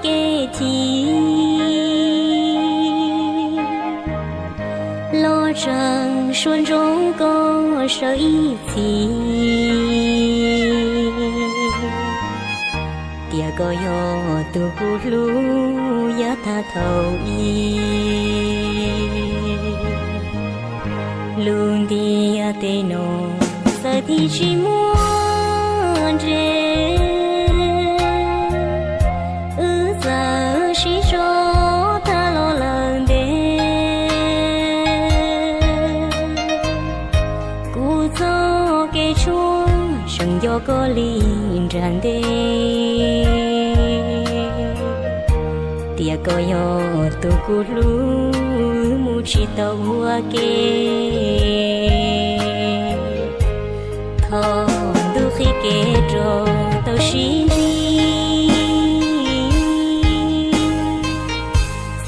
kev thim, los tseem suav ntsoov koj sawv ib txhis, tias koj yog tus kuv hlub yav tag thaum i. Lub ntiaj teb no txawm tig tsis muaj ntses, wb txawm sib tso tag los lawm ntev. Kuv txoj kev tshuab tseem nco koj li nram ntej, tias koj yog tus kuv hlub mus tsis tau ua ke. Thaum ntuj qhib kev rau tau sib ntsib,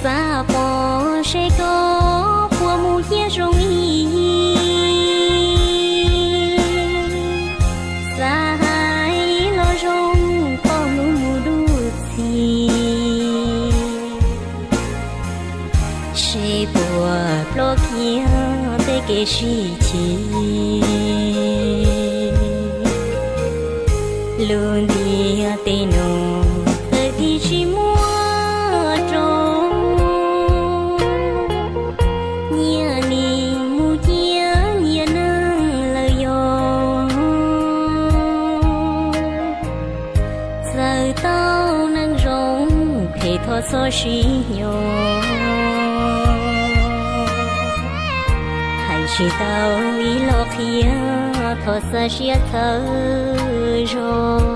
xav pom seb koj puas mus cia zoo ib yam. Xav hais los zoo thaum hnub mus dua txij, seb puas ploj kiag tej kev sib chim. Lub ntiaj teb no txawm tig tsis muaj rau, nyias nim mus cia nyias neeg lawm yog. Txawm tau neeg zoo, phem thov txhob sib nyob. Hais tsis tau ib los qhia, thov xa siab txhawb zog.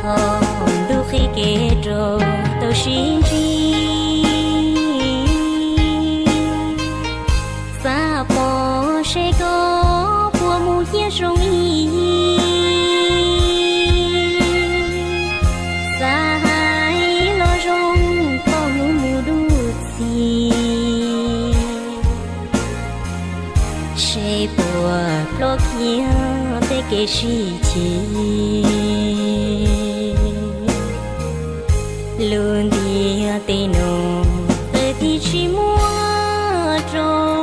Thaum ntuj qhib kev rau tau sib ntsib, xav pom seb koj puas mus cia zoo ib yam. Xav hais los zoo thaum hnub mus dua txij, seb puas ploj kiag tej kev sib chim. Lub ntiaj teb no txawm tig tsis muaj rau,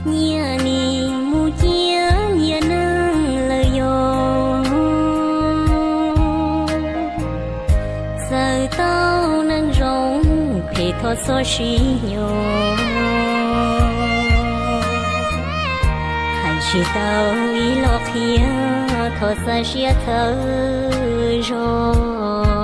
nyias nim mus cia nyias neeg lawm yog. Txawm tau neeg zoo, phem thov txhob sib nyob. Hais tsis tau ib los qhia, thov xa siab txhawb zog.